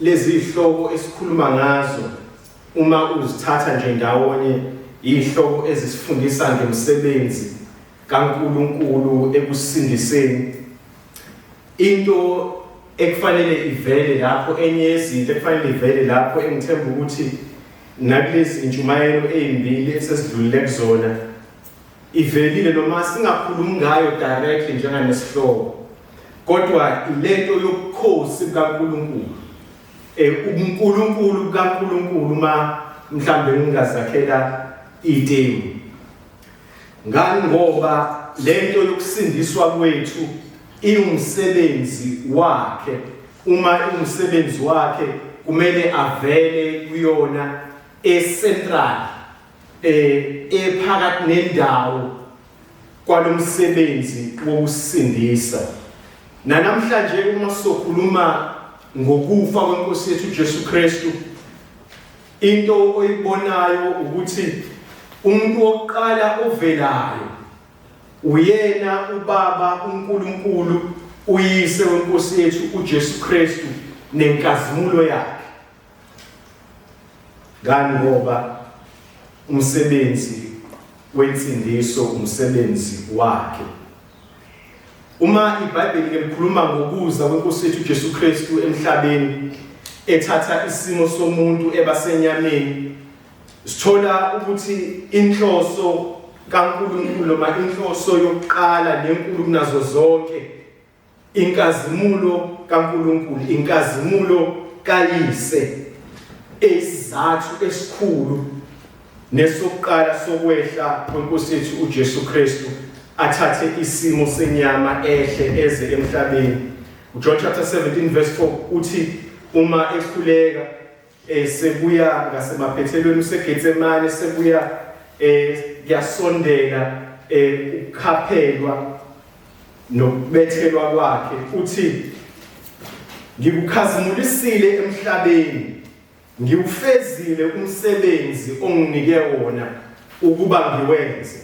Lezi zihloko esikhuluma ngazo uma uzithatha nje ndawonye izihloko ezisifundisa ngemisebenzi kaNkuluNkulu ekusindiseni. Into ekufanele ivele lapho enye yezinto ekufanele ivele lapho engithemba ukuthi nakulezi intshumayelo ezimbili esesidlulile kuzona ivelile noma singakhulumi ngayo directly njenganesihloko kodwa ilento yobukhosi bukaNkuluNkulu eh ubuNkulunkulu bukaNkuluNkulu uma mhlambe ngingazakhela itemu ngani ngoba lento yokusindiswa kwethu iwumsebenzi wakhe uma iwumsebenzi wakhe kumele avele kuyona ecentral eh ephakathi nendawo kwalomsebenzi wokusindisa. Nanamhlanje uma sokhuluma ngokufa kwenkosi yethu uJesu Kristu into oyibonayo ukuthi umuntu wokuqala ovelayo uyena ubaba uNkulunkulu uyise wenkosi yethu uJesu Kristu nenkazimulo yakhe. Ngani ngoba umsebenzi wensindiso umsebenzi wakhe. Uma iBhayibheli ke likhuluma ngokuza kwenkosi yethu uJesu Kristu emhlabeni ethatha isimo somuntu ebasenyameni sithola ukuthi inhloso kaNkulunkulu noma inhloso yokuqala nenkulu kunazo zonke Inkazimulo kaNkulunkulu, inkazimulo kaYise eyisizathu esikhulu nesokuqala sokwehla kwenkosi yethu uJesu Kristu athathe isimo senyama ehle eze emhlabeni. UJohn chapter 17 verse 4 uthi uma ekhuleka eh sebuya ngasemaphethelweni useGetsemane sebuya eh kuyasondela eh ukukhaphelwa nokubethelwa kwakhe uthi ngikukhazimulisile emhlabeni ngiwufezile umsebenzi onginike wona ukuba ngiwenze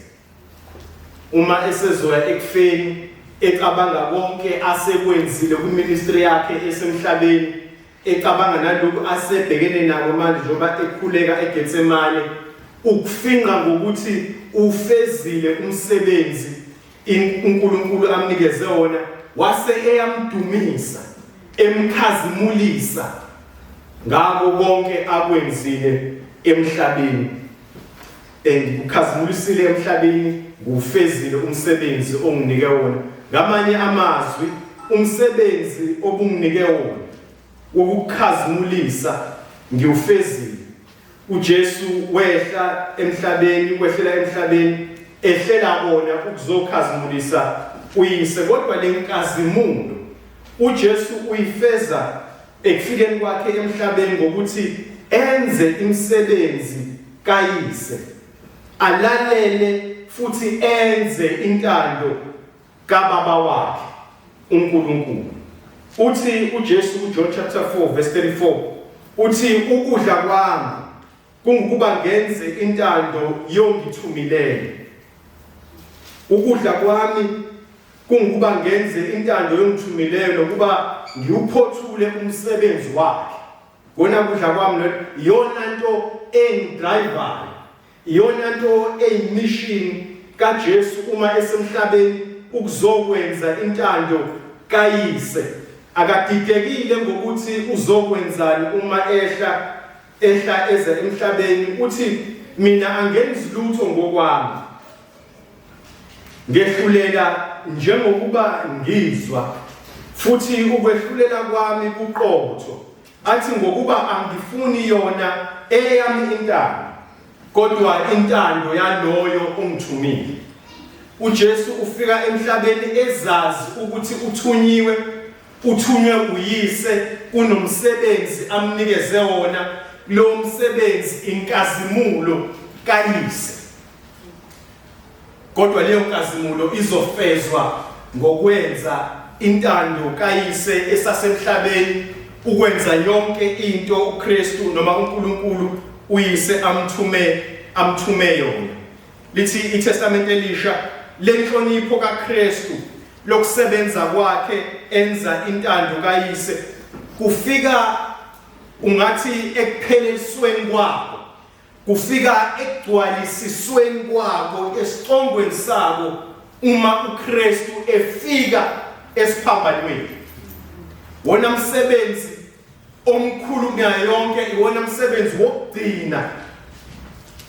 uma esezoya ekufeni ecabanga konke asekwenzile kwiministry yakhe esemhlabeni ecabanga nalokhu asebhekene nako manje njengoba ekhuleka eGetsemane ukufinqa ngokuthi ufezile umsebenzi uNkulunkulu amnikeze wona wase eyamdumisa emkhazimulisa ngako konke akwenzile emhlabeni and ukhazimulisile emhlabeni ngufezile umsebenzi onginike wona ngamanye amazwi umsebenzi obunginike wona wokukhazimulisa ngiwufezile uJesu wehla emhlabeni wehlela emhlabeni ehlela kona ukuzokhazimulisa uyise kodwa lenkazimulo uJesu uyifeza Ekufikeni kwakhe emhlabeni ngokuthi enze imisebenzi kayise, alalele futhi enze intando kababa wakhe uNkulunkulu. Uthi uJesu kuJohn chapter 4 verse 34 uthi ukudla kwami kungukuba ngenze intando yongithumileyo. Ukudla kwami kungukuba ngenze intando yongithumileyo nokuba ngiwuphothule umsebenzi wakhe. Kona kudla kwami lo iyona nto engidrivayo. Iyona nto eyimission kaJesu uma esemhlabeni ukuzokwenza intando kayise. Akadidekile ngokuthi uzokwenzani uma ehla ehla eza emhlabeni uthi mina angenzi lutho ngokwami ngehlulela njengokuba ngizwa futhi ukwehlulela kwami kuqotho athi ngokuba angifuni yona eyami intando kodwa intando yaloyo ongithumile uJesu ufika emhlabeni ezazi ukuthi uthunyiwe Uthunywe uyise kunomsebenzi amnikeze wona lo msebenzi inkazimulo kayise. Kodwa leyo nkazimulo izofezwa ngokwenza intando kayise esasemhlabeni ukwenza yonke into uKristu noma uNkulunkulu uyise amthume amthume yona. Lithi iTestamente elisha lenhlonipho kaKristu lokusebenza kwakhe enza intando kaYise. Kufika ungathi ekuphelelisweni kwako, kufika ekugcwalisisweni kwako, esicongweni sako uma uKristu efika esiphambanweni. Wona msebenzi omkhulu kunayo yonke, iwona msebenzi wokugcina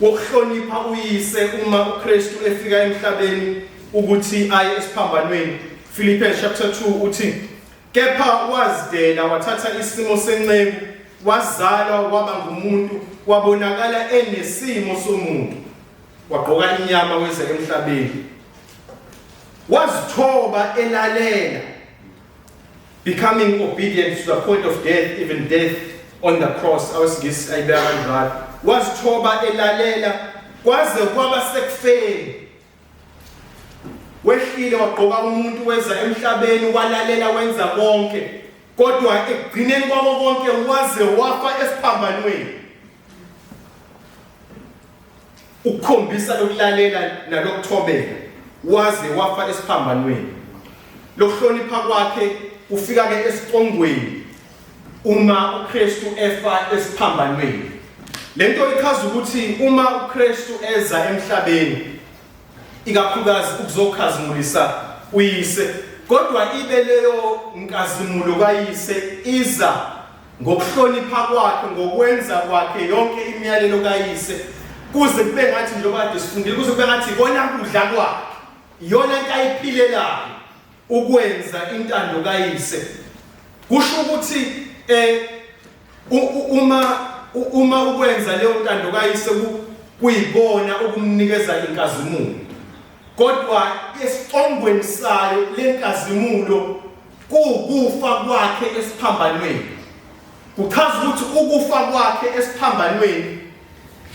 wokuhlonipha uyise uma uKristu efika emhlabeni ukuthi aye esiphambanweni. Philippians chapter 2 uthi, kepha wazidela wathatha isimo senceku, wazalwa waba ngumuntu, wabonakala enesimo somuntu, wagqoka inyama weza emhlabeni, wazithoba elalela, becoming obedient to the point of death, even death on the cross. Awesingisi ayibeka kanjalo, wazithoba elalela kwaze kwaba sekufeni. Wehlile wagqoka umuntu weza emhlabeni, walalela, wenza konke, kodwa ekugcineni kwako konke waze wafa esiphambanweni ukukhombisa lokulalela nalokuthobeka, waze wafa esiphambanweni. Lokuhlonipha kwakhe kufika ke esicongweni uma uKristu efa esiphambanweni. Lento ichaza ukuthi uma uKristu eza emhlabeni ikakhulukazi ukuzokhazimulisa uyise, kodwa ibe leyo nkazimulo kayise iza ngokuhlonipha kwakhe, ngokwenza kwakhe yonke imiyalelo kayise, kuze kube ngathi, njengoba kade sifundile, kuze kube ngathi ikona kudla kwakhe, iyona nto ayiphilelayo, ukwenza intando kayise. Kusho ukuthi uma ukwenza leyo ntando kayise kuyikona okumnikeza inkazimulo, kodwa esicongweni sayo lenkazimulo kuwukufa kwakhe esiphambanweni. Kuchaza ukuthi ukufa kwakhe esiphambanweni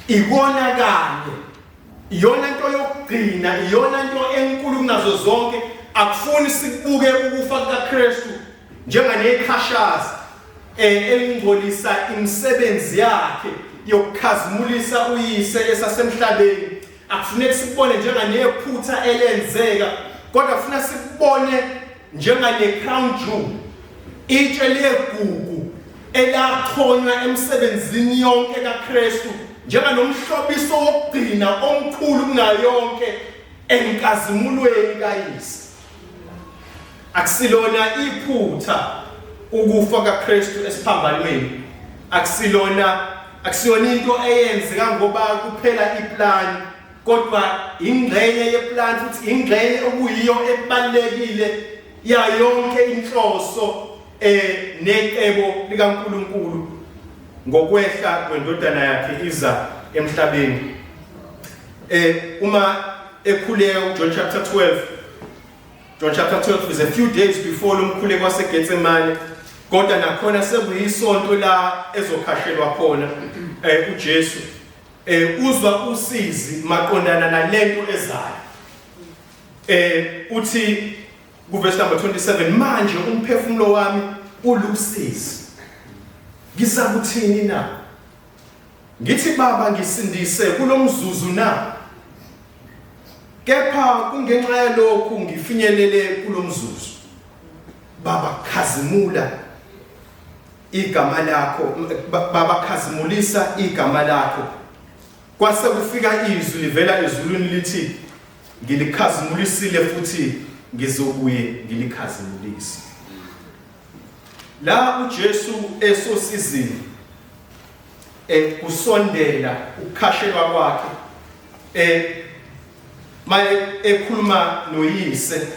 ikona kanye, iyona nto yokugcina, iyona nto enkulu kunazo zonke. Akufuni sikubuke ukufa kukaKristu njenganekhashaza elingcolisa imisebenzi yakhe yokukhazimulisa uyise esasemhlabeni. Akufuneki sikubone njenganephutha elenzeka, kodwa kufuna sikubone njengane-crown jewel, itshe legugu elachonywa emsebenzini yonke kaKristu njenganomhlobiso wokugcina omkhulu kunayo yonke enkazimulweni kaYise. Akusilona iphutha ukufa kaKristu esiphambanweni, akusilona, akusiyona into eyenzeka ngoba kuphela iplani, kodwa ingxenye yeplan, futhi ingxenye okuyiyo ebalekile yayonke inhloso necebo likaNkuluNkulu ngokwehla kwendodana yakhe iza emhlabeni. Uma ekhuleka uJohn chapter 12, John chapter 12 is a few days before lo mkhuleko waseGetsemane, kodwa nakhona sekuyisonto la ezokhashelwa khona uJesu. Uzwa usizi maqondana nalento ezayo. Uthi kuverse number 27, manje umphefumulo wami ulusizi, ngizakuthini na? Ngithi, Baba, ngisindise kulomzuzu na? Kepha kungenxa yalokhu ngifinyelele kulomzuzu. Baba, khazimula igama lakho, Baba, khazimulisa igama lakho. Kwase kufika izwi livela ezulwini lithi, ngilikhazimulisile futhi ngizobuye ngilikhazimulise. La uJesu esosizini, kusondela ukukhashelwa kwakhe, maye ekhuluma noyise,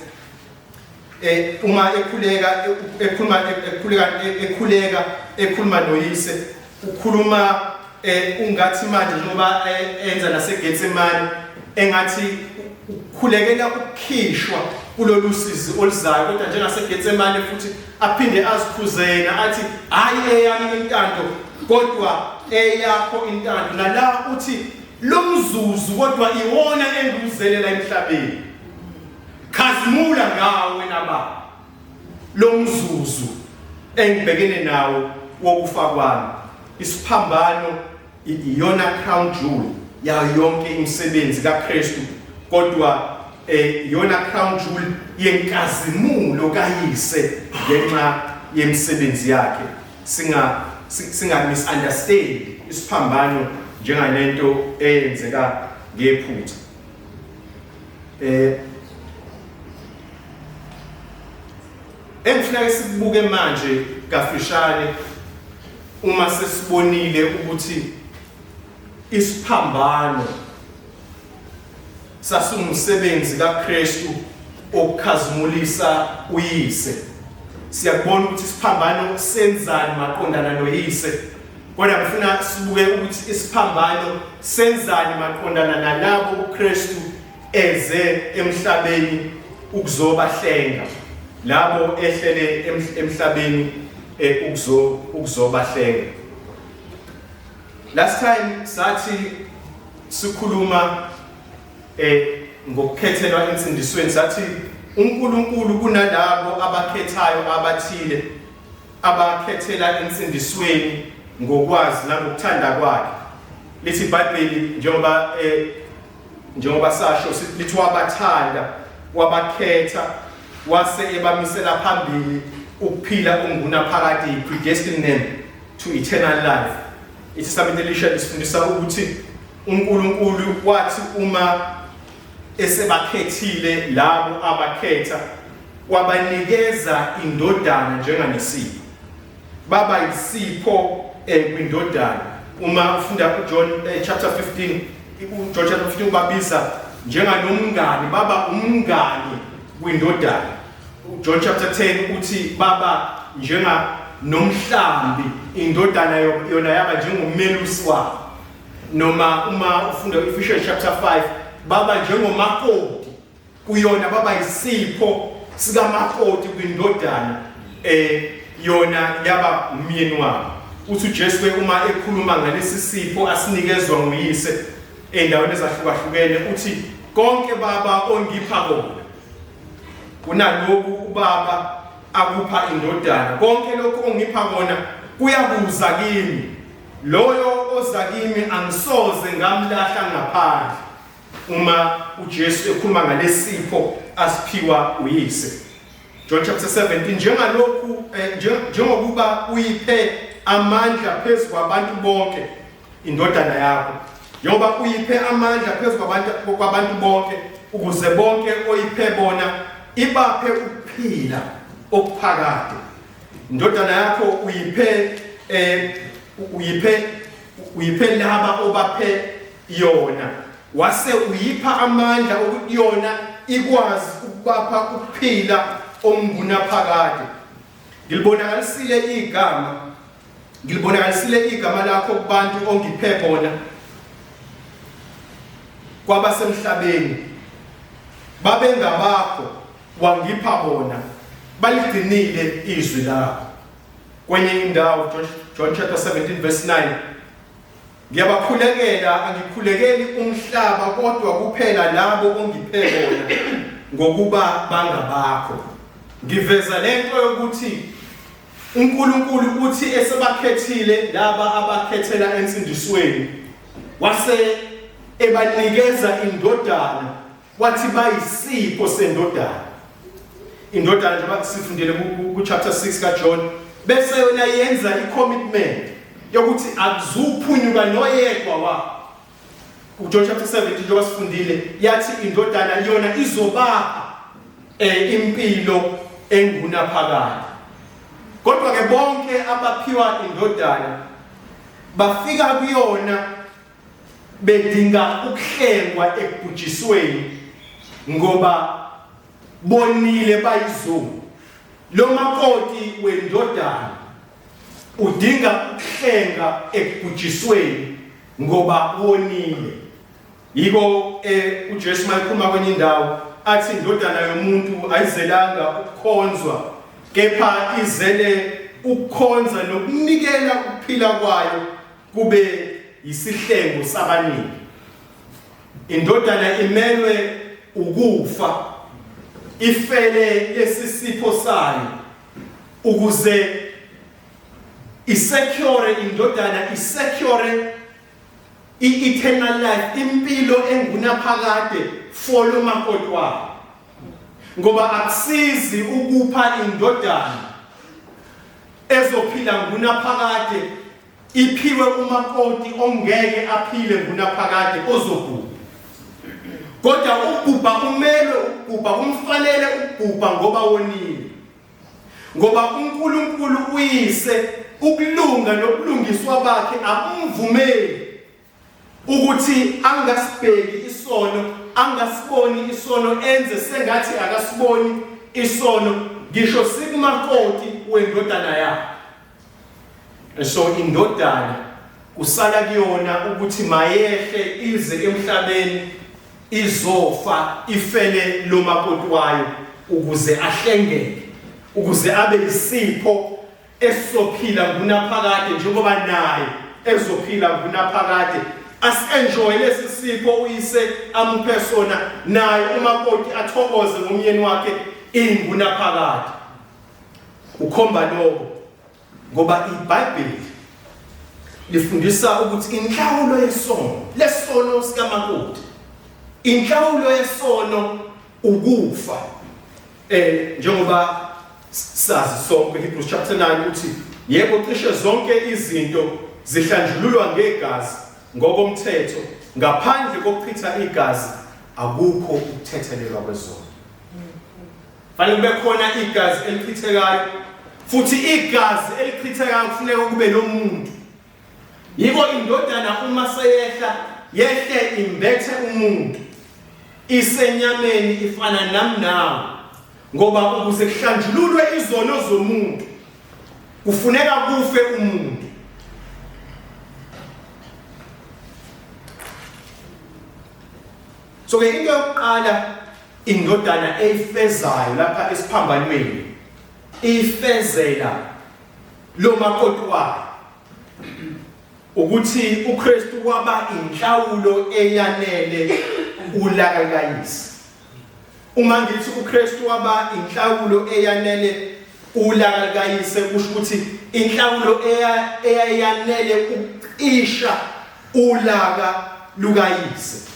uma ekhuleka, ekhuluma, ekhuleka, ekhuleka, ekhuluma noyise, ukhuluma ungathi manje njengoba enza naseGetsemane, engathi ukhulekela ukukhishwa kulolu sizi oluzayo, kodwa njengaseGetsemane futhi aphinde azikhuzena athi, hayi eyami intando kodwa eyakho intando. Nala uthi lo mzuzu kodwa iwona engiwuzelela emhlabeni, khazimula ngawo wena Baba lo mzuzu engibhekene nawo wokufa kwami. Isiphambano iyona crown jewel yayo yonke imisebenzi kaKristu, kodwa iyona crown jewel yenkazimulo kaYise ngenxa yemisebenzi yakhe. Singa singa misunderstand isiphambano njengalento eyenzeka ngephutha. Engifuna ke sikubuke manje kafishane, uma sesibonile ukuthi isiphambano sasingumsebenzi kaKristu okukhazimulisa uyise, siyakubona ukuthi isiphambano senzani maqondana noyise, kodwa ngifuna sibuke ukuthi isiphambano senzani maqondana nalabo uKristu eze emhlabeni ukuzobahlenga, labo ehlele emhlabeni ukuzobahlenga. Last time sathi sikhuluma ngokukhethelwa insindisweni, sathi uNkulunkulu kunalabo abakhethayo abathile, abakhethela insindisweni ngokwazi nangokuthanda kwakhe. Lithi iBhayibheli, njengoba sasho, lithi wabathanda, wabakhetha, wase ebamisela phambili ukuphila okungunaphakade, predestined them to eternal life. ITestamente Elisha lisifundisa ukuthi uNkulunkulu wathi uma esebakhethile labo abakhetha, wabanikeza indodana njenganesipho, baba yisipho kwindodana. Uma ufunda uJohn chapter 15, uJohn chapter 15 ubabiza njenganomngani, baba umngani kwindodana. UJohn chapter 10 uthi baba njenga nomhlambi, indodana yona yaba njengomelusi wabo. Noma uma ufunda Ephesians chapter 5, baba njengomakoti kuyona, baba isipho sikamakoti kwindodana, yona yaba umyeni wabo. Uthi uJesu ke uma ekhuluma ngalesi sipho asinikezwa nguyise endaweni ezahlukahlukene, uthi konke baba ongipha kona, kunaloku ubaba akupha indodana, konke lokhu ongipha kona kuyakuza kimi, loyo oza kimi angisoze ngamlahla ngaphandle. Uma uJesu ekhuluma ngalesipho asiphiwa uyise, John chapter 17, njengalokhu njengokuba uyiphe amandla phezu kwabantu bonke indodana yakho, njengoba uyiphe amandla phezu kwabantu bonke, ukuze bonke oyiphe bona ibaphe ukuphila okuphakade. Indodana yakho uyiphe uyiphe uyiphe laba obaphe yona, wase uyipha amandla ukuthi yona ikwazi ukubapha ukuphila okungunaphakade. Ngilibonakalisile igama lakho kubantu ongiphe bona kwabasemhlabeni, babengabakho, wangipha bona, baligcinile izwi lakho. Kwenye indawo, John chapter 17 verse 9, ngiyabakhulekela, angikhulekeli umhlaba kodwa kuphela labo ongiphe bona, ngokuba bangabakho. Ngiveza lento yokuthi uNkulunkulu uthi esebakhethile laba abakhethela ensindisweni, wase ebanikeza indodana, wathi bayisipho sendodana. Indodana, njengoba sifundile ku chapter 6 kaJohn, bese yona yenza i-commitment yokuthi akuzuphunyuka noyedwa wa uJohn chapter 7, njengoba sifundile, yathi indodana yona izobapha impilo engunaphakade. Kodwa ke bonke abaphiwa indodana bafika kuyona bedinga ukuhlengwa ekubhujisweni, ngoba bonile, bayizoni. Lo makoti wendodana udinga ukuhlenga ekubhujisweni ngoba wonile. Yiko uJesu mayekhuluma kwenye indawo athi indodana yomuntu ayizelanga ukukhonzwa, kepha izele ukukhonza nokunikela ukuphila kwayo kube yisihlengo sabaningi. Indodana imelwe ukufa, ifele lesi sipho sayo, ukuze isecure indodana, isecure i-eternal life, impilo engunaphakade for lo makoti wayo. Ngoba akusizi ukupha indodana ezophila ngunaphakade iphiwe umakoti ongeke aphile ngunaphakade ozobhubha. Kodwa ukubhubha umelwe ukubhubha, kumfanele ukubhubha ngoba wonile. Ngoba uNkulunkulu uyise ukulunga nobulungiswa bakhe akumvumeli ukuthi angasibheki isono, angasiboni isono, enze sengathi akasiboni isono ngisho sikumakoti wendodana yakhe. So indodana kusala kuyona ukuthi mayehle ize emhlabeni izofa ifele lo makoti wayo ukuze ahlengeke, ukuze abe isipho esizophila ngunaphakade njengoba naye ezophila ngunaphakade. Asi-enjoy lesi sipho uyise amuphe sona, naye umakoti athokoze ngomyeni wakhe ingunaphakade. Ukhomba lokho ngoba iBhayibheli lifundisa ukuthi inhlawulo yesono, lesono sikamakoti, inhlawulo yesono ukufa. Njengoba sazi sonke Hebrews chapter 9 ukuthi yebo cishe zonke izinto zihlanjululwa ngegazi ngokomthetho, ngaphandle kokuchitha igazi akukho ukuthethelelwa kwezono. Fanele kube khona igazi elichithekayo, futhi igazi elichithekayo kufuneka kube lomuntu. Yiko indodana uma seyehla yehle imbethe umuntu, isenyameni ifana nami nawe, ngoba ukuze kuhlanjululwe izono zomuntu kufuneka kufe umuntu. So ke into yokuqala indodana eyifezayo lapha esiphambanweni ifezela lo makoti wayo ukuthi uKristu waba inhlawulo eyanele ulaka kayise. Uma ngithi uKristu waba inhlawulo eyanele ulaka likayise, kusho ukuthi inhlawulo eyayanele ukucisha ulaka lukayise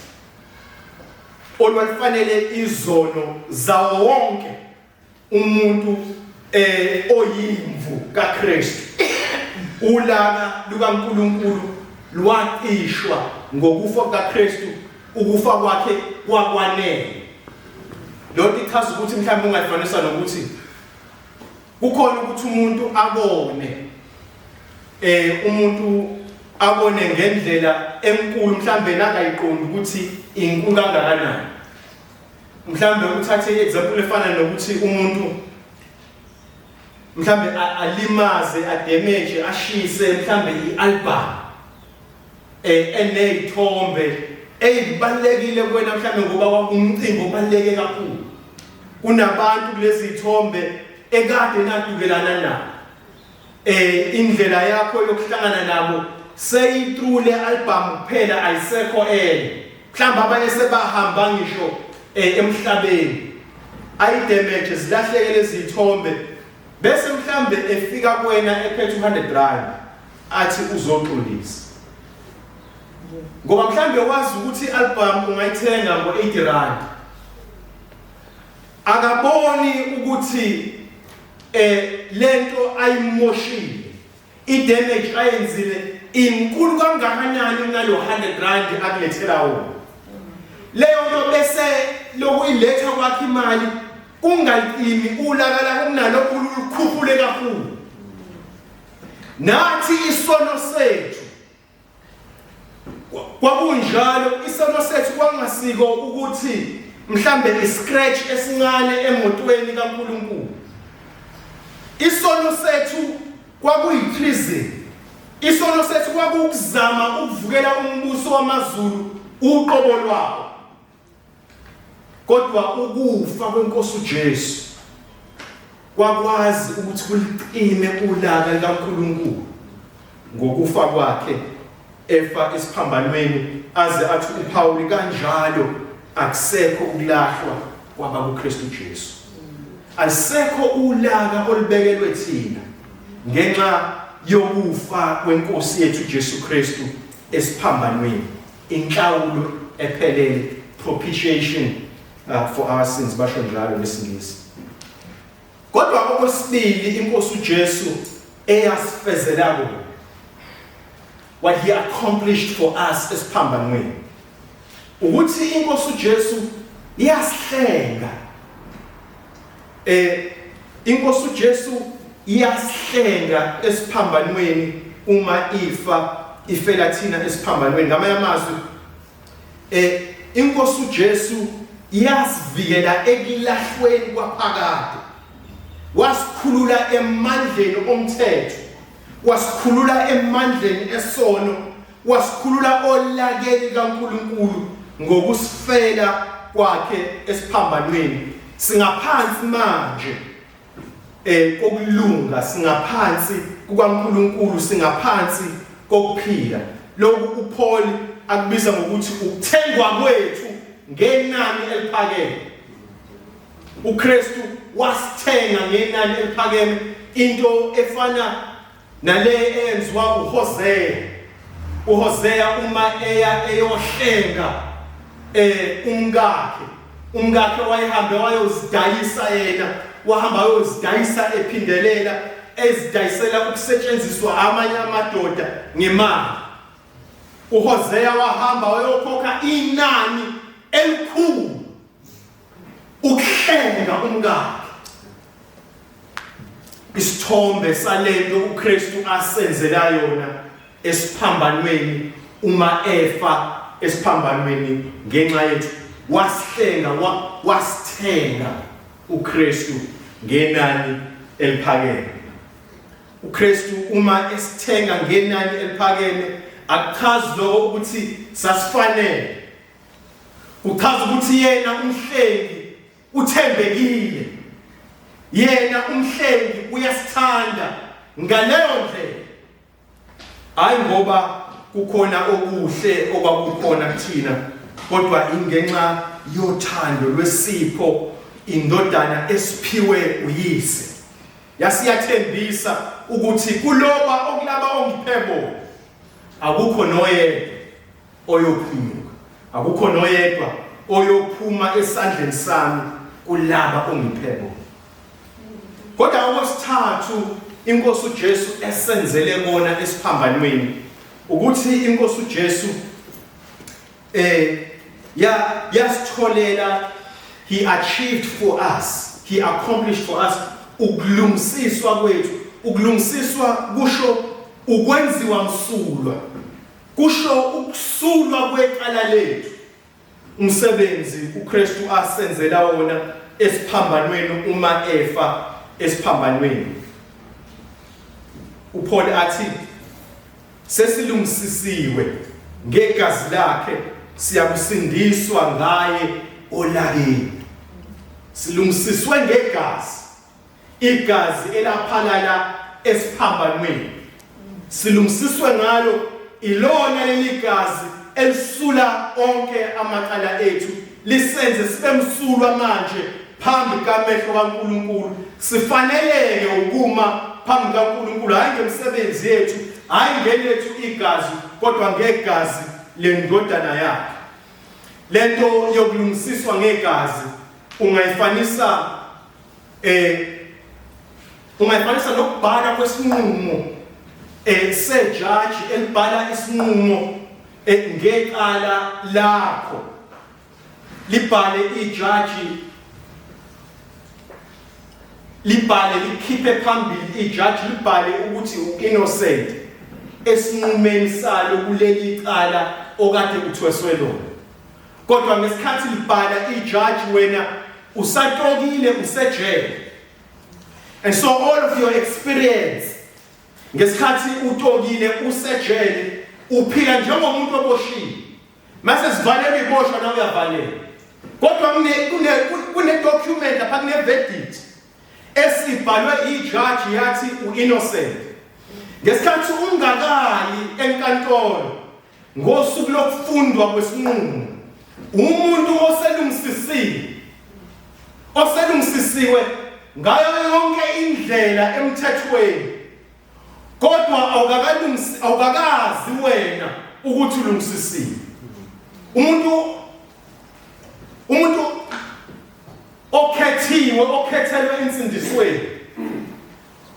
olwalufanele izono zawo wonke umuntu oyimvu kaKristu. Ulaka lukaNkulunkulu lwacishwa ngokufa kukaKristu, ukufa kwakhe kwakwanele. Lokho ichaza ukuthi mhlawumbe ungayifanisa nokuthi kukhona ukuthi umuntu abone umuntu abone ngendlela enkulu, mhlawumbe nangayiqondi ukuthi inkulu kangakanani. Mhlawumbe uthathe i-example efana nokuthi umuntu mhlawumbe alimaze, adamage, ashise mhlawumbe i-album eney'thombe eyibalulekile kuwena, mhlawumbe ngoba kwakumcimbi obaluleke kakhulu. Kunabantu kulezi thombe ekade nadukelana nabo, indlela yakho yokuhlangana nabo seyi-through le album kuphela, ayisekho enye. Mhlawumbe abanye sebahamba ngisho emhlabeni, ayidamage, zilahleke lezi zithombe, bese mhlawumbe efika kuwena ephethe u100 rand athi uzoxolisa, ngoba mhlawumbe wazi ukuthi i-album ungayithenga ngo-80 rand. Akaboni ukuthi lento ayimoshile, i-damage ayenzile inkulu kangakanani kunalo 100 rand akulethela wona. Leyo nto bese lokuyiletha kwakhe imali kungayimi ulaka lakho, kunalokhu lukhuphule kakhulu. Nathi isono sethu kwakunjalo, isono sethu kwangasiko ukuthi mhlambe iscratch esincane emotweni kaNkulunkulu. Isono sethu kwakuyi-treason. Isono sethu kwakukuzama ukuvukela umbuso wamazulu uqobo lwawo. Kodwa ukufa kwenkosi uJesu kwakwazi ukuthi kulicime ulaka likaNkulunkulu ngokufa kwakhe efa esiphambanweni, aze athi uPawuli kanjalo akusekho ukulahlwa kwaba kuKristu Jesu. Alisekho ulaka olubekelwe thina ngenxa yokufa kwenkosi yethu Jesu Kristu esiphambanweni, inhlawulo ephelele, propitiation for our sins, basho njalo ngesingisi. Kodwa okwesibili inkosi uJesu Eyasifezela kona, what he accomplished for us esiphambanweni, ukuthi inkosi uJesu iyasihlenga. Inkosi uJesu iyasihlenga esiphambanweni uma ifa, ifela thina esiphambanweni. Ngamanye amazwi, inkosi uJesu iyasivikela ekulahlweni kwaphakade, wasikhulula emandleni omthetho, wasikhulula emandleni esono, wasikhulula olakeni kaNkuluNkulu ngokusifela kwakhe esiphambanweni. Singaphansi manje kokulunga, singaphansi kukaNkuluNkulu, singaphansi kokuphila. Lokhu uPaul akubiza ngokuthi ukuthengwa kwethu ngenani eliphakeme. uKristu wasithenga ngenani eliphakeme, into efana nale eyenziwa uHosea. uHosea uma eya eyohlenga umkakhe wayehambe wayozidayisa yena, wahamba wayozidayisa ephindelela, ezidayisela ukusetshenziswa amanye amadoda ngemali. uHosea wahamba wayokhokha inani elikhulu ukuhlenga umkakhe. Isithombe salento uKristu asenzela yona esiphambanweni uma efa esiphambanweni ngenxa yethu, wasihlenga, wasithenga uKristu ngenani eliphakeme. uKristu uma esithenga ngenani eliphakeme, akuchazi lokho ukuthi sasifanele, kuchaza ukuthi yena umhlengi uthembekile, yena umhlengi uyasithanda ngaleyo ndlela, hayi ngoba kukhona okuhle okwakukhona kuthina, kodwa ingenxa yothando lwesipho indodana esiphiwe uyise. Yasiyathembisa ukuthi kuloba okulaba ongiphe bona akukho noyedwa oyophunyuka, akukho noyedwa oyophuma esandleni sami kulaba ongiphe bona. Kodwa okwesithathu inkosi uJesu esenzele kona esiphambanweni ukuthi inkosi uJesu ya yasitholela, he achieved for us, he accomplished for us ukulungisiswa kwethu. Ukulungisiswa kusho ukwenziwa msulwa, kusho ukusulwa kwecala lethu. Umsebenzi uKristu asenzela wona esiphambanweni uma efa esiphambanweni, uPaul athi sesilungisisiwe ngegazi lakhe, siyakusindiswa ngaye olakeni. Silungisiswe ngegazi, igazi elaphalala esiphambanweni, silungisiswe ngalo. Ilona leli gazi elisula onke amacala ethu, lisenze sibe msulwa manje phambi kamehlo kaNkuluNkulu, sifaneleke ukuma phambi kaNkuluNkulu, hayi ngemisebenzi yethu, hayi ngelethu igazi, kodwa ngegazi lendodana yakhe. Lento yokulungisiswa ngegazi ungayifanisa ungayifanisa nokubhala kwesinqumo sejaji elibhala isinqumo ngecala lakho. Libhale ijaji, libhale likhiphe phambili ijaji, libhale ukuthi u-innocent esinqumeni salo kuleli cala okade uthweswe lona. Kodwa ngesikhathi libhala ijaji, wena usatokile, usejele. And so all of your experience ngesikhathi utokile usejele, uphila njengomuntu oboshiwe. Mase sivalelwe iboshwa, nawe uyavalelwa, kodwa kune kune kune document lapha, kune verdict esibhalwe ijaji yathi uinnocent. Ngesikhathi ungakayi enkantolo ngosuku lokufundwa kwesinqumo, umuntu oselungisisiwe, oselungisisiwe ngayo yonke indlela emthethweni, kodwa awukakalungisi, awukakazi wena ukuthi ulungisisiwe. Umuntu okhethiwe, okhethelwe insindisweni,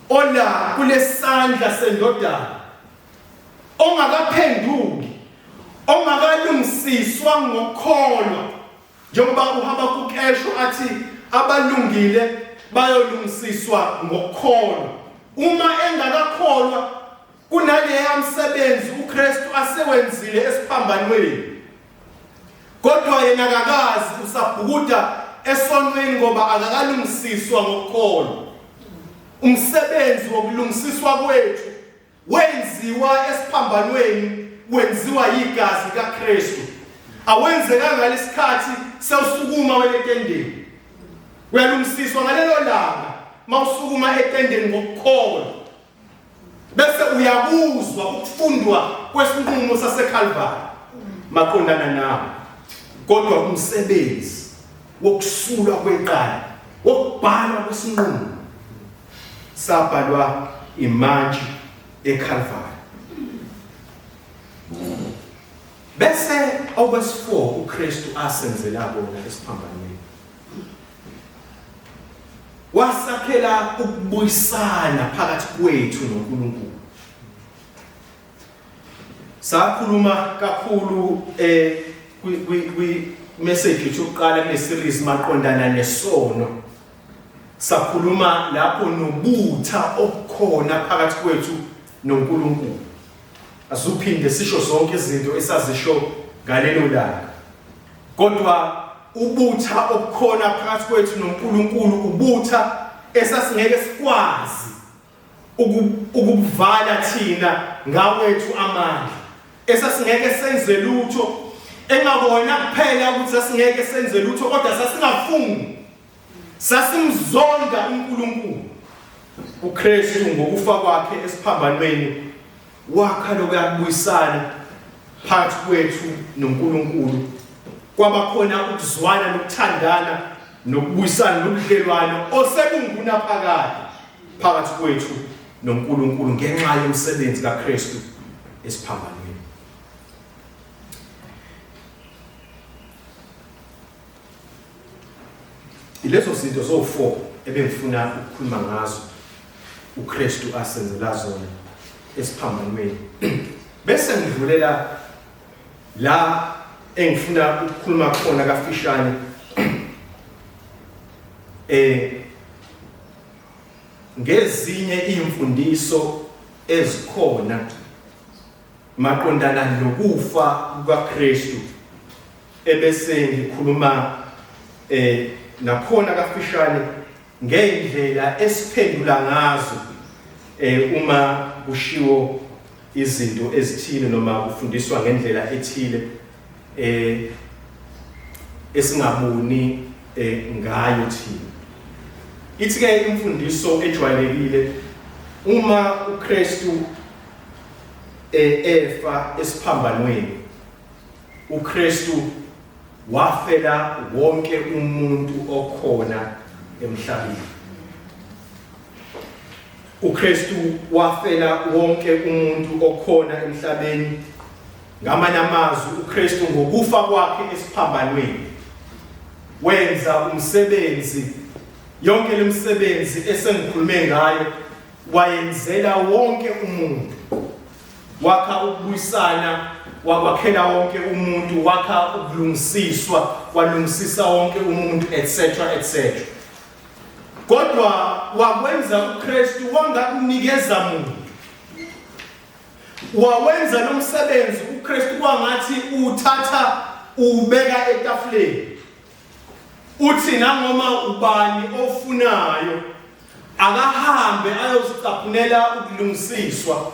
ola kule side isandla sendodana, ongakaphenduki, ongakalungisiswa ngokukholwa, njengoba uHabakuk esho athi abalungile bayolungisiswa ngokukholwa. Uma engakakholwa kunaleya msebenzi uKristu asewenzile esiphambanweni, kodwa yena akakazi, usabhukuda esonweni ngoba akakalungisiswa ngokukholwa. Umsebenzi wokulungisiswa kwethu wenziwa esiphambanweni, wenziwa yigazi kaKristu. Awenzekanga ngalesikhathi sewusukuma wena etendeni. Uyalungisiswa ngalelo langa mawusukuma etendeni ngokukholwa, bese uyakuzwa ukufundwa kwesinqumo saseCalvary maqondana nawe. Kodwa umsebenzi wokusulwa kweqala, wokubhalwa kwesinqumo, sabhalwa imantshi eCalvary. Bese okwesi-4 uKristu asenzela kona esiphambanweni, wasakhela ukubuyisana phakathi kwethu noNkulunkulu. Sakhuluma kakhulu kwi message yethu yokuqala kule series maqondana nesono. Sakhuluma lapho nobutha obukhona phakathi kwethu noNkulunkulu. Azuphinde sisho zonke izinto esazisho ngalelo langa, kodwa ubutha obukhona phakathi kwethu noNkulunkulu ubutha esasingeke sikwazi ukubuvala thina ngawethu amandla, esasingeke senze lutho, engakona kuphela ukuthi sasingeke senze lutho, kodwa sasingafuni, sasimzonda uNkulunkulu. uKristu ngokufa kwakhe esiphambanweni wakha lokuyabuyisana phakathi kwethu noNkulunkulu, kwaba khona ukuzwana nokuthandana nokubuyisana nobudlelwano osebungunaphakade phakathi kwethu noNkulunkulu ngenxa yomsebenzi kaKristu esiphambanweni. Ilezo zinto zo-4 ebengifuna ukukhuluma ngazo uKristu asenzela zona esiphambanweni. Bese ngidlulela la engifuna ukukhuluma khona kafishane, ngezinye imfundiso ezikhona maqondana nokufa kukaKristu, ebese ngikhuluma nakhona kafishane ngendlela esiphendula ngazo uma kushiwo izinto ezithile noma kufundiswa ngendlela ethile esingaboni ngayo thina. Ithi ke imfundiso ejwayelekile, uma uKristu efa esiphambanweni, uKristu wafela wonke umuntu okhona emhlabeni. uKristu wafela wonke umuntu okhona emhlabeni. Ngamanye amazwi, uKristu ngokufa kwakhe esiphambanweni wenza umsebenzi, yonke lemisebenzi esengikhulume ngayo wayenzela wonke umuntu. Wakha ukubuyisana, wakwakhela wonke umuntu, wakha ukulungisiswa, walungisisa wonke umuntu, etc etc. Kodwa wakwenza uKristu wangakunikeza muntu. Wawenza lo msebenzi uKristu kwangathi uthatha ubeka etafuleni. Uthi nangoma ubani ofunayo akahambe ayozicaphunela ukulungisiswa,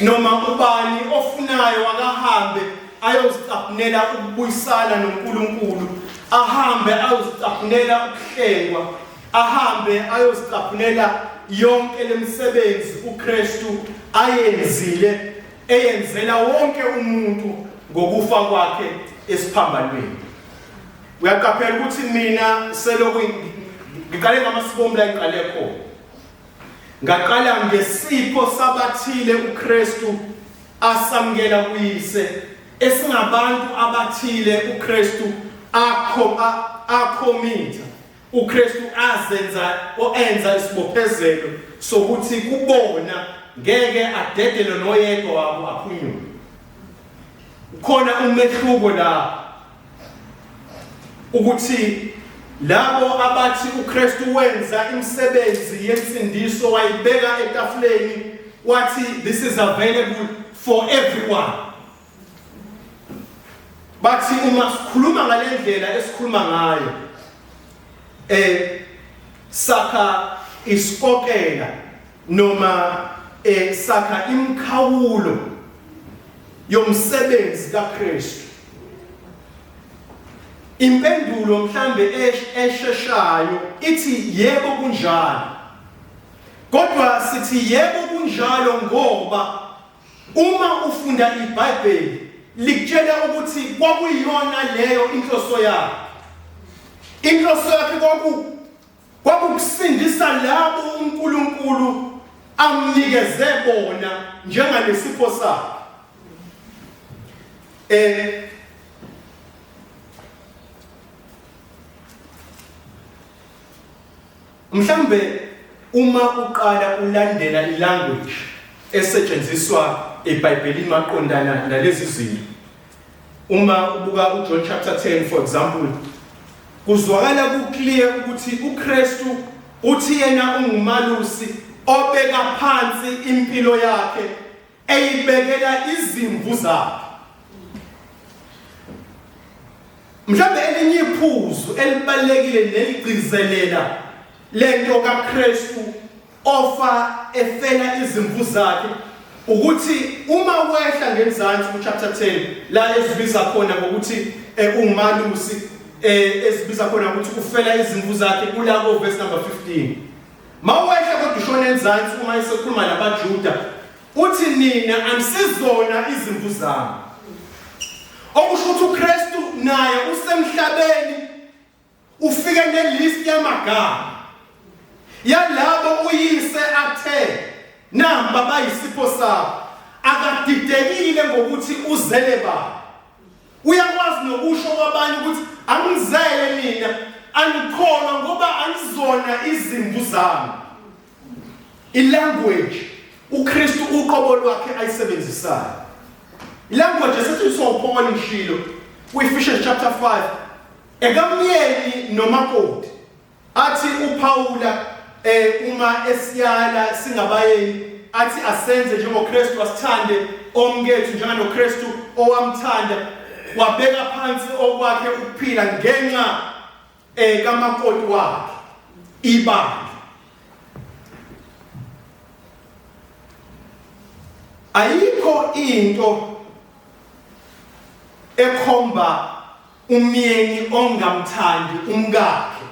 noma ubani ofunayo akahambe ayozicaphunela ukubuyisana noNkulunkulu, ahambe ayozicaphunela ukuhlengwa, ahambe ayozicaphunela yonke lemisebenzi uKristu ayenzile, eyenzela wonke umuntu ngokufa kwakhe esiphambanweni. Uyaqaphela ukuthi mina selokhu ngiqale ngamasibomu la ngiqale khona, ngaqala ngesipho sabathile uKristu asamukela kuyise, esingabantu abathile uKristu akhomitha, uKristu azenza oenza isibophezelo sokuthi kubona ngeke adedele noyedwa wabo aphunyuke. Ukhona umehluko la ukuthi labo abathi uKristu wenza imisebenzi yensindiso wayibeka etafuleni wathi this is available for everyone. Bathi uma sikhuluma ngalendlela esikhuluma ngayo sakha isikokela noma sakha imikhawulo yomsebenzi kaKristu. Impendulo mhlambe esheshayo ithi yebo kunjalo. Kodwa sithi yebo kunjalo ngoba uma ufunda iBhayibheli likutshela ukuthi kwakuyiyona leyo inhloso yakhe. Inhloso yakhe kwakukusindisa labo uNkulunkulu amnikeze bona njengalesipho sakhe. Mhlambe uma uqala ulandela ilanguage esetshenziswa eBhayibhelini maqondana nalezi zinto. Uma ubuka uJohn chapter 10 for example, kuzwakala kuclear ukuthi uKristu uthi yena ungumalusi obeka phansi impilo yakhe eyibekela izimvu zakhe. Mhlawumbe elinye iphuzu elibalulekile neligcizelela lento kaKristu ofa efela izimvu zakhe ukuthi uma wehla ngenzansi ku chapter 10 la ezibiza khona ngokuthi ungumalusi ezibiza khona ukuthi ufela izimvu zakhe kula ko verse number 15. Mawehla kodwa ushona enzansi uma esekhuluma nabaJuda uthi nina anisizona izimvu zami. Okusho ukuthi uKristu naye usemhlabeni ufike nelist yamagama yalabo uyise athe namba bayisipho sabo. Akadidekile ngokuthi uzele bani. Uyakwazi nokusho kwabanye ukuthi angizele nina, anikholwa ngoba anizona izimvu zami. Ilanguage uKristu uqobo lwakhe ayisebenzisayo. Ilanguage esetshenziswa uPaul ngishilo kuEphesians chapter 5 ekamyeni nomakoti. Athi uPawula uma esiyala singabayeni athi asenze njengoKristu asithande omkethu njenganoKristu owamthanda wabeka phansi okwakhe ukuphila ngenxa kamakoti wakhe ibandla. Ayikho into ekhomba umyeni ongamthandi umkakhe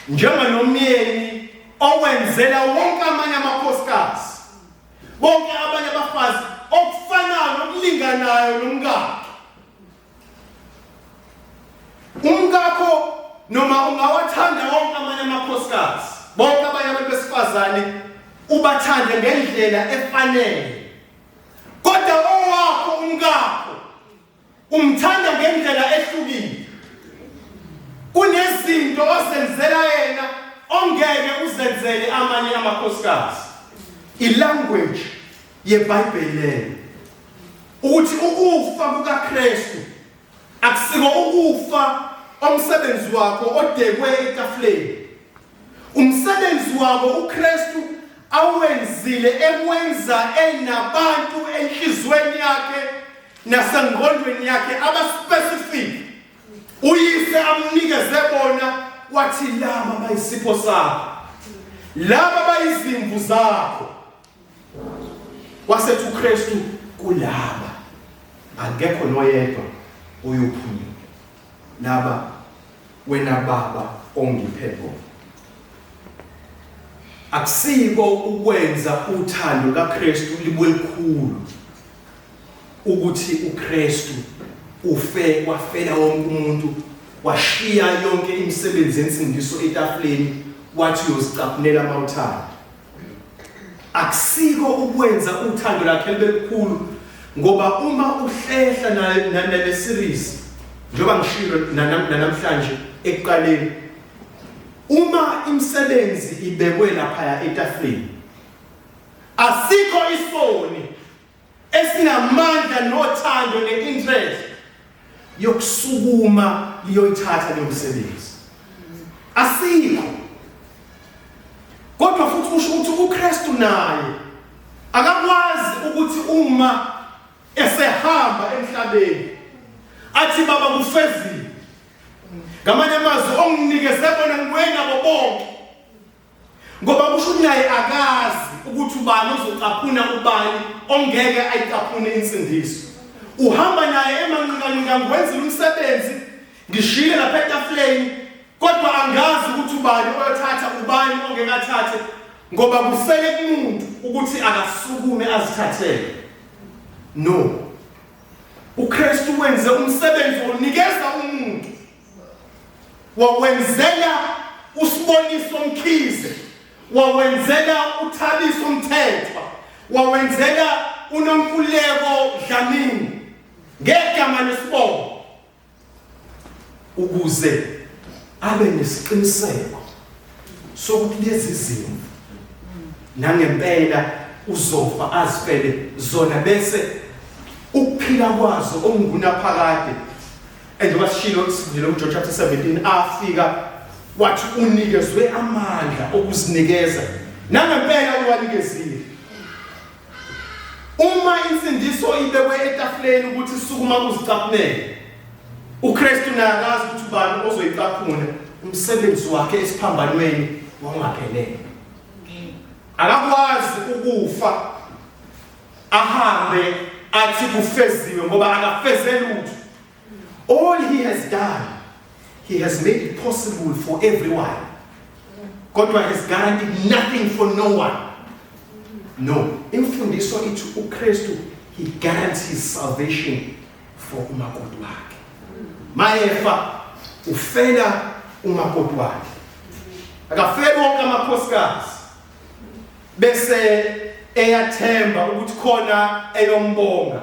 njenganomyeni owenzela wonke amanye amakhosikazi bonke abanye abafazi okufanayo nokulinganayo nomkakhe. Umkakho noma ungawathanda wonke amanye amakhosikazi bonke abanye abantu besifazane ubathande ngendlela efanele, kodwa owakho umkakho umthanda ngendlela ehlukile. Kunezinto ozenzela yena ongeke uzenzele amanye amakhosikazi. Ilanguage yeBhayibheli leyo ukuthi ukufa kukaKristu akusiko ukufa omsebenzi wakho odekwe etafuleni. Umsebenzi wabo uKristu awenzile ekwenza enabantu enhlizweni yakhe nasengqondweni yakhe abaspecific uyise amnikeze bona wathi laba bayisipho sakho, laba bayizimvu zakho. Wasethi uKristu kulaba akekho noyedwa oyophunyuka, laba wena Baba ongiphe bona. Akusiko ukwenza uthando kaKristu libe likhulu ukuthi uKristu ufe wafela wonke umuntu washiya yonke imisebenzi yensindiso etafuleni wathi uyozicaphunela mawuthanda. Akusiko ukwenza uthando lakhe libe likhulu ngoba uma uhlehla nale series njengoba ngishilo namhlanje ekuqaleni, uma imisebenzi ibekwe laphaya etafuleni Asikho isoni esinamandla nothando ne-interest yokusukuma liyoyithatha leyo msebenzi. Asikho. Kodwa futhi kusho ukuthi uKristu naye akakwazi ukuthi uma esehamba emhlabeni athi baba kufezile ngamanye amazwi onginikeze bona ngibuye nabo bonke ngoba kusho ukuthi naye akazi ukuthi ubani ozocaphuna ubani ongeke ayicaphune insindiso uhamba naye emanqikanqika ngiwenzile umsebenzi ngishiyile lapha etafuleni kodwa angazi ukuthi ubani oyothatha ubani ongeke athathe ngoba kusele kumuntu ukuthi akasukume azithathele no uKristu wenze umsebenzi onikeza umuntu wawenzela uSiboniso Mkhize wawenzela uThabiso Mthethwa wawenzela uNonkululeko Dlamini ngegama nesibongo ukuze abe nesiqiniseko sokuthi lezi zimvu nangempela uzofa azifele zona bese ukuphila kwazo okungunaphakade njengoba sishilo sifundile kuJohn chapter 17 afika wathi unikezwe amandla okuzinikeza nangempela uwanikezile Uma insindiso ibekwe etafuleni ukuthi sukuma uzicaphunele, uKristu naye akazi ukuthi ubani ozoyicaphuna, umsebenzi wakhe esiphambanweni wawungaphelele. Akakwazi ukufa ahambe athi kufeziwe ngoba akafeze lutho. All he has done, he has made it possible for everyone. Kodwa has guaranteed nothing for no one. No, imfundiso ithi uKristu he guarantees salvation for umakoti wakhe. Mayefa ufela umakoti wakhe. Akafeli wonke amakhosikazi. Bese eyathemba ukuthi khona eyombonga.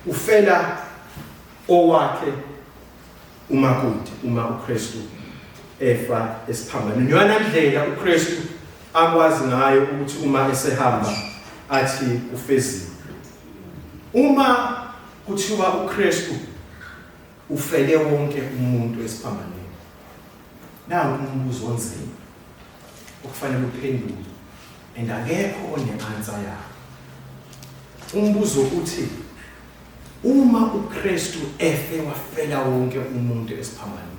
Ufela owakhe umakoti uma uKristu efa esiphambanweni. Iyona ndlela uKristu akwazi ngayo ukuthi uma esehamba athi ufeziwe. Uma kuthiwa uKristu ufele wonke umuntu esiphambanweni. Nangu umbuzo onzima okufanele uphendule and akekho one-answer yawo. Umbuzo uthi uma uKristu efe wafela wonke umuntu esiphambanweni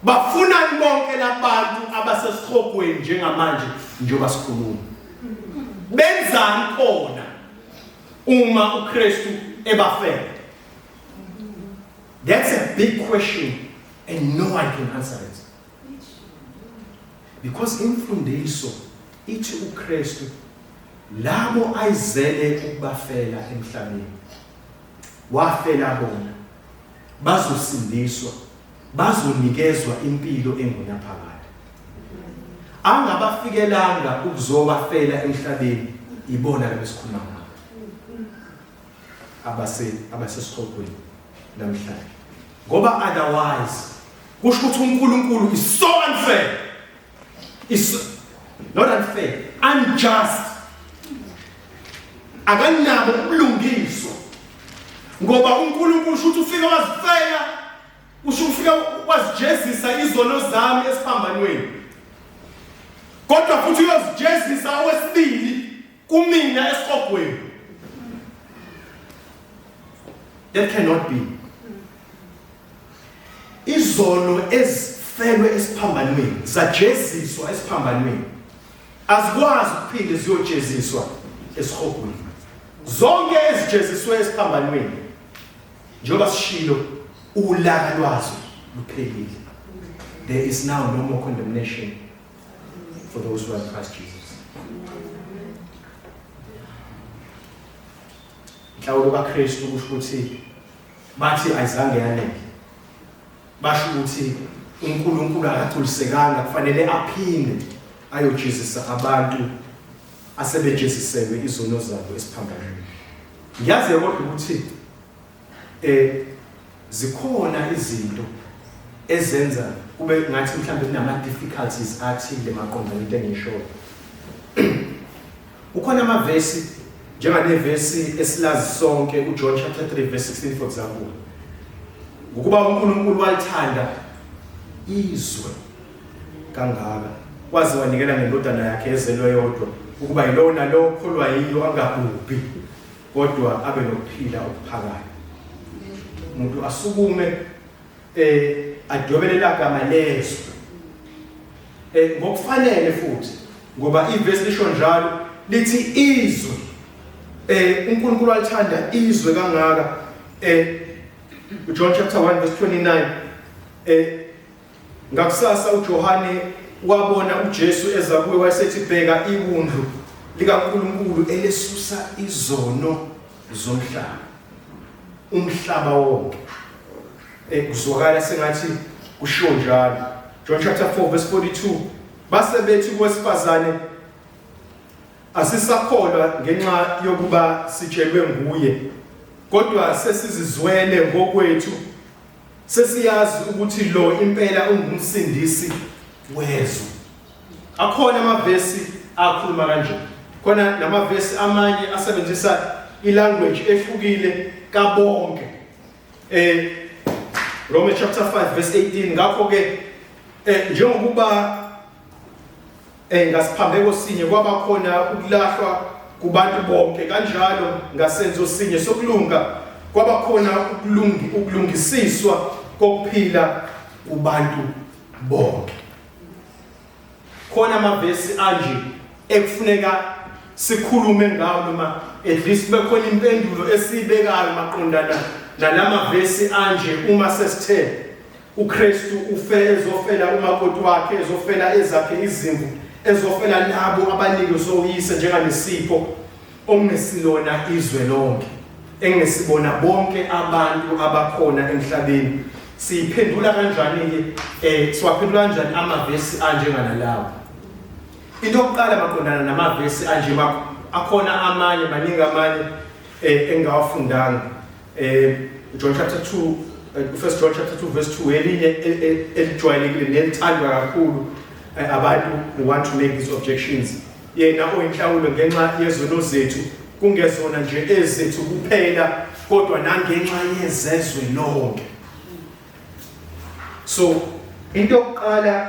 bafunani bonke labantu abasesihogweni njengamanje njengoba sikhuluma benzani khona uma uKristu ebafela That's a big question and no one can answer it. Because imfundiso ithi uKristu labo ayizele ukubafela emhlabeni wafela bona bazosindiswa bazonikezwa impilo engunaphakade angabafikelanga ukuzobafela emhlabeni ibona labesikhuluma ngabo abase abasesihogweni namhlanje ngoba otherwise kusho ukuthi uNkulunkulu is so unfair is not unfair unjust akanabo ubulungiswa ngoba uNkulunkulu usho ukuthi ufike wazifela usho ufike wazijezisa izono zami esiphambanweni kodwa futhi uyozijezisa owesibili kumina esihogweni that cannot be izono ezifelwe esiphambanweni zajeziswa esiphambanweni azikwazi ukuphinde ziyojeziswa esihogweni zonke ezijeziswe esiphambanweni njengoba sishilo ulaka lwazo luphelile there is now no more condemnation for those who are in Christ Jesus. Inhlawulo kaKristu kusho ukuthi bathi ayizange yanele. Basho ukuthi uNkulunkulu akagculisekanga kufanele aphinde ayojezisa abantu asebejeziselwe izono zabo esiphambanweni. Ngiyazi kodwa ukuthi eh zikhona izinto ezenza kube ngathi mhlawumbe kunama difficulties athile maqondana into engishoyo. Kukhona amavesi njenganevesi esilazi sonke uJohn chapter 3 verse 16 for example. Ngokuba uNkulunkulu walithanda izwe kangaka waze wanikela ngendodana yakhe ezelwe yodwa ukuba yilona lo kholwa yiyo angabhubhi kodwa abe nokuphila okuphakade. Umuntu asukume adwebele lagama lezwe ngokufanele futhi ngoba ivesi lisho njalo lithi izwe uNkulunkulu alithanda izwe kangaka. John chapter 1 verse 29 ngakusasa uJohane wabona uJesu eza kuye wayesethi bheka iwundlu likaNkulunkulu elesusa izono zomhlaba, umhlaba wonke. Kuzwakala sengathi kushiwo njalo. John chapter 4 verse 42 base bethi kowesifazane asisakholwa ngenxa yokuba sitshelwe nguye, kodwa sesizizwele ngokwethu, sesiyazi ukuthi lo impela ungumsindisi wezwe. Akhona amavesi akhuluma kanje, khona namavesi amanye asebenzisa ilanguage ehlukile kabonke. Romans chapter 5 verse 18 ngakho ke njengokuba ngasiphambeko sinye kwaba khona ukulahlwa kubantu bonke, kanjalo ngasenzo sinye sokulunga kwaba khona ukulungisiswa kokuphila kubantu bonke. Khona amavesi anje ekufuneka sikhulume ngawo, noma at least kube khona impendulo esiyibekayo maqondana nalamavesi anje uma sesithe uKristu ufe ezofela umakoti wakhe, ezofela ezakhe izimvu, ezofela labo abanikwe uyise njengalesipho okungesilona izwe lonke, engesibona bonke abantu abakhona emhlabeni. Siyiphendula kanjani-ke siwaphendula kanjani amavesi anjenganalawo? Into yokuqala maqondana namavesi anje, akhona amanye, maningi amanye engingawafundanga. John chapter 2, First John chapter 2 verse 2, elinye elijwayelekile nelithandwa kakhulu abantu who want to make these objections. Yena oyinhlawulo ngenxa yezono zethu, kungezona nje ezethu kuphela, kodwa nangenxa yezezwe lonke. So into yokuqala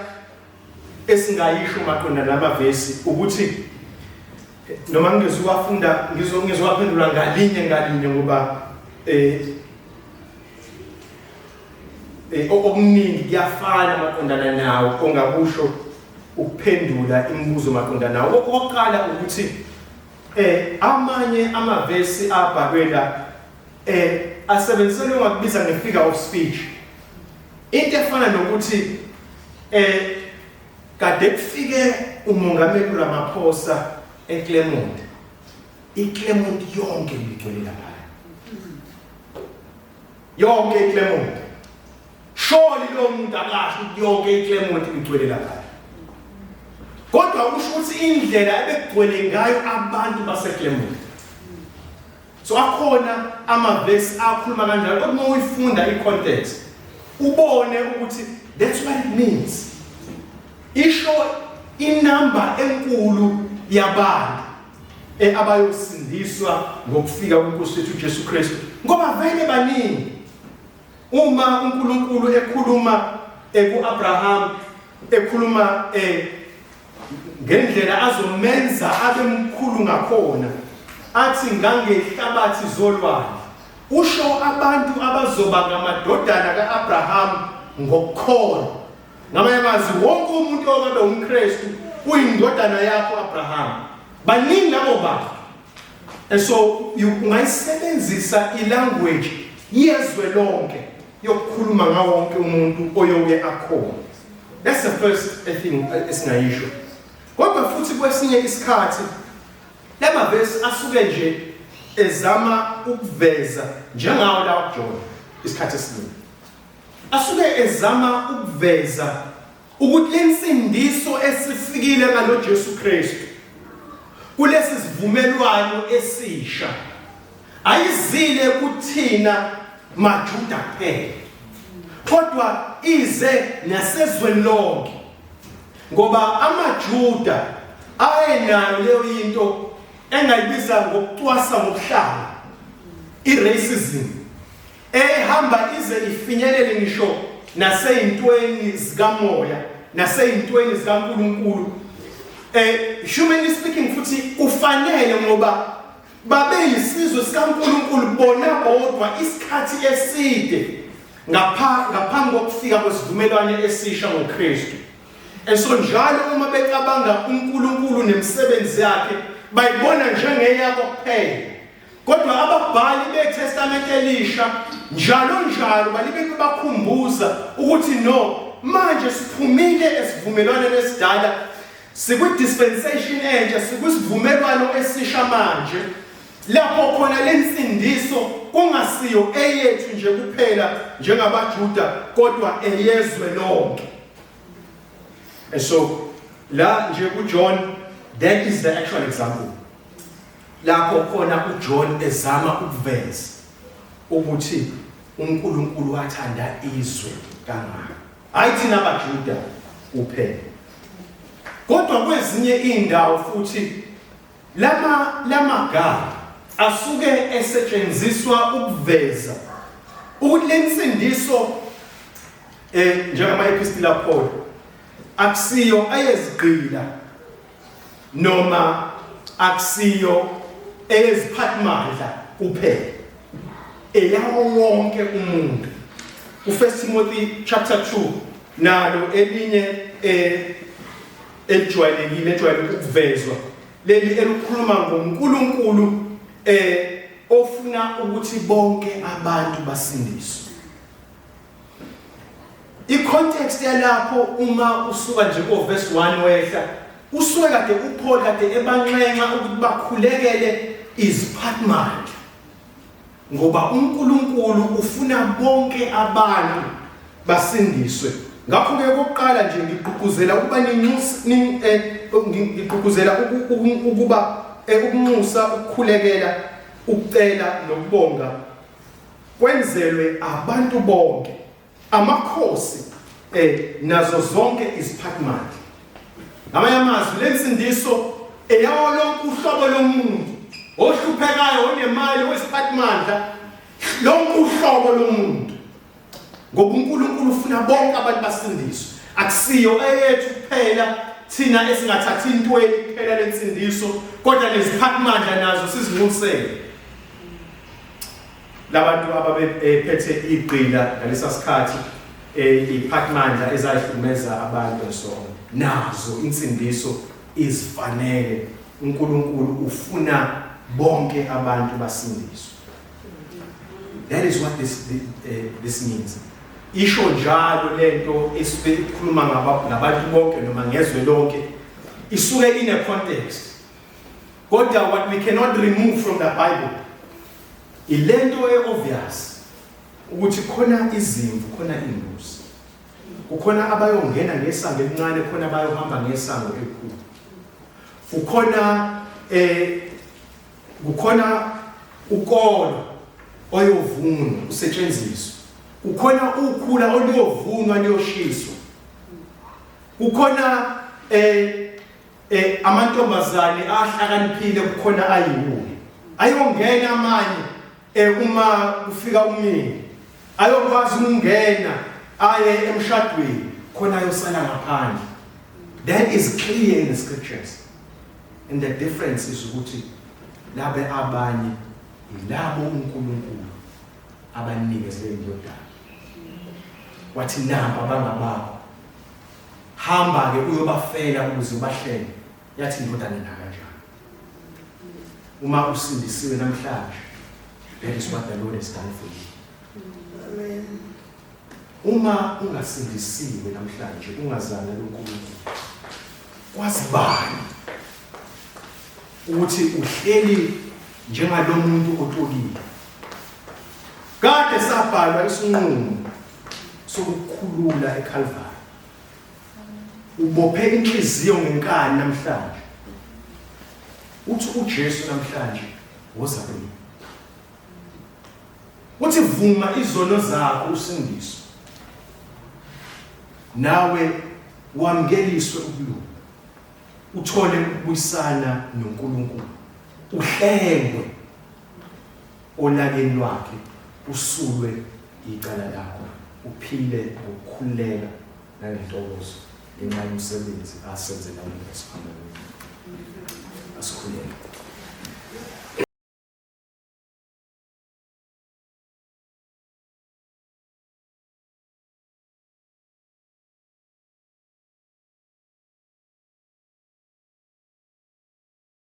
esingayisho maqondana namavesi ukuthi noma ngizokuwafunda ngizowaphendula ngalinye ngalinye ngoba okuningi kuyafana maqondana nawo ongakusho ukuphendula imibuzo maqondana nawo. Okokuqala ukuthi amanye amavesi abhalwe la asebenziselwe ngakubiza nge-figure of speech. Into efana nokuthi kade kufike umongameli Ramaphosa eClermont, iClermont yonke ibigcwele lapha, yonke iClermont. Surely lo muntu akasho ukuthi yonke iClermont ibigcwele lapha, kodwa kusho ukuthi indlela ebegcwele ngayo abantu baseClermont. So akhona amavesi akhuluma kanjalo, kodwa uma uyifunda i-context ubone ukuthi that's what it means. Isho inamba enkulu yabantu abayosindiswa ngokufika kweNkosi yethu uJesu Kristu, ngoba vele baningi. Uma uNkulunkulu ekhuluma kuAbraham, ekhuluma ngendlela azomenza abe mkhulu ngakhona, athi ngangehlabathi zolwandle, usho abantu abazoba ngamadodana kaAbraham ngokukholwa. Ngamanye amazwi, wonke umuntu okabe umKristu uyindodana yakho Abraham. Baningi labo bantu. And so ungayisebenzisa ilanguage yezwe lonke yokukhuluma ngawo wonke umuntu oyoke akhona. That's the first thing esingayisho. Kodwa futhi kwesinye isikhathi lamavesi asuke nje ezama ukuveza njengawo lawa kuJohn isikhathi esiningi. Asuke ezama ukuveza ukuthi lensindiso esifikile ngalo Jesu Kristu kulesi sivumelwano esisha ayizile kuthina maJuda kuphela, kodwa ize nasezweni lonke, ngoba amaJuda ayenayo leyo into. engayibiza ngokucwasa ngobuhlanga, i-racism ehamba ize ifinyelele ngisho naseyintweni zikamoya naseyintweni zikaNkulunkulu. Humanly speaking futhi kufanele, ngoba babeyisizwe sikaNkulunkulu bona bodwa isikhathi eside ngaphambi kokufika kwesivumelwano esisha ngoKristu. And so njalo uma becabanga uNkulunkulu nemisebenzi yakhe bayibona njengeyabo kuphela. Kodwa ababhali beTestamente Elisha njalo njalo balibe bakhumbuza ukuthi no, manje siphumile esivumelwaneni esidala, sikwi-dispensation entsha, sikwisivumelwano esisha manje, lapho khona lensindiso kungasiyo eyethu nje kuphela njengabaJuda, kodwa eyezwe lonke. And so la nje kuJohn, that is the actual example lapho khona uJohn ezama ukuveza ukuthi uNkulunkulu wathanda izwe kangaka, hayi thina abaJuda kuphela, kodwa kwezinye indawo futhi lamagama asuke esetshenziswa ukuveza ukuthi lensindiso njengama epistila Paul akusiyo ayezigqila noma akusiyo eyeziphathimandla kuphela, eyawo wonke umuntu. U1 Timothy chapter 2 nalo elinye elijwayelekile ejwayele ukuvezwa, leli elikhuluma ngoNkulunkulu ofuna ukuthi bonke abantu basindiswe. I-context yalapho, uma usuka nje ko verse 1 wehla, usuke kade uPaul kade ebanxenxa ukuthi bakhulekele iziphathimandla, ngoba uNkulunkulu ufuna bonke abantu basindiswe. Ngakho ke kokuqala nje ngigqugquzela ukuba ngigqugquzela ukuba ukunxusa, ukukhulekela, ukucela nokubonga kwenzelwe abantu bonke, amakhosi nazo zonke iziphathimandla. Ngamanye amazwi, lensindiso eyawo lonke uhlobo lomuntu, ohluphekayo, onemali, oyisiphathimandla, lonke uhlobo lomuntu, ngoba uNkulunkulu ufuna bonke abantu basindiswe. Akusiyo eyethu kuphela thina esingathathi intweni kuphela lensindiso, kodwa neziphathimandla nazo sizinxusele. Labantu ababephethe igqila ngalesa sikhathi, iphathimandla ezayihlukumeza abantu and so on, nazo insindiso izifanele. uNkulunkulu ufuna bonke abantu basindiswe. That is what this means. Isho njalo lento esuke ikhuluma ngabantu bonke noma ngezwe lonke, isuke in a context. Kodwa what we cannot remove from the Bible ilento e-obvious ukuthi khona izimvu, khona imbuzi, kukhona abayongena ngesango elincane, khona abayohamba ngesango elikhulu, kukhona ukolo oyovunwa usetshenziswa, kukhona ukhula oluyovunwa luyoshiswa, kukhona amantombazane ahlakaniphile, kukhona ayiwule ayongena amanye uma kufika umyeni ayokwazi ukungena aye emshadweni, khona ayosala ngaphandle. That is clear in the scriptures, and the difference is ukuthi labe abanye yilabo uNkulunkulu abanikeze indodana, wathi namba abangabakho, hamba ke uyobafela ukuze ubahlele. Yathi indodana na kanjani? Uma usindisiwe namhlanje, that is what the Lord has done for you. Amen. Uma ungasindisiwe namhlanje, ungazana loNkulunkulu, kwazi bani ukuthi uhleli njengalomuntu otolile? Kade sabhalwa isinqumo sokukhulula eCalvary. Ubophe inhliziyo ngenkani namhlanje, uthi uJesu namhlanje, woza kimi. Uthi vuma izono zakho usindiswe, nawe wamukeliswe ukulunga, uthole ukubuyisana noNkulunkulu. Uhlengwe olakeni lwakhe, usulwe icala lakho, uphile ngokukhululeka nangentokozo ngenxa yomsebenzi asenzela wona esiphambanweni. Asikhuleke.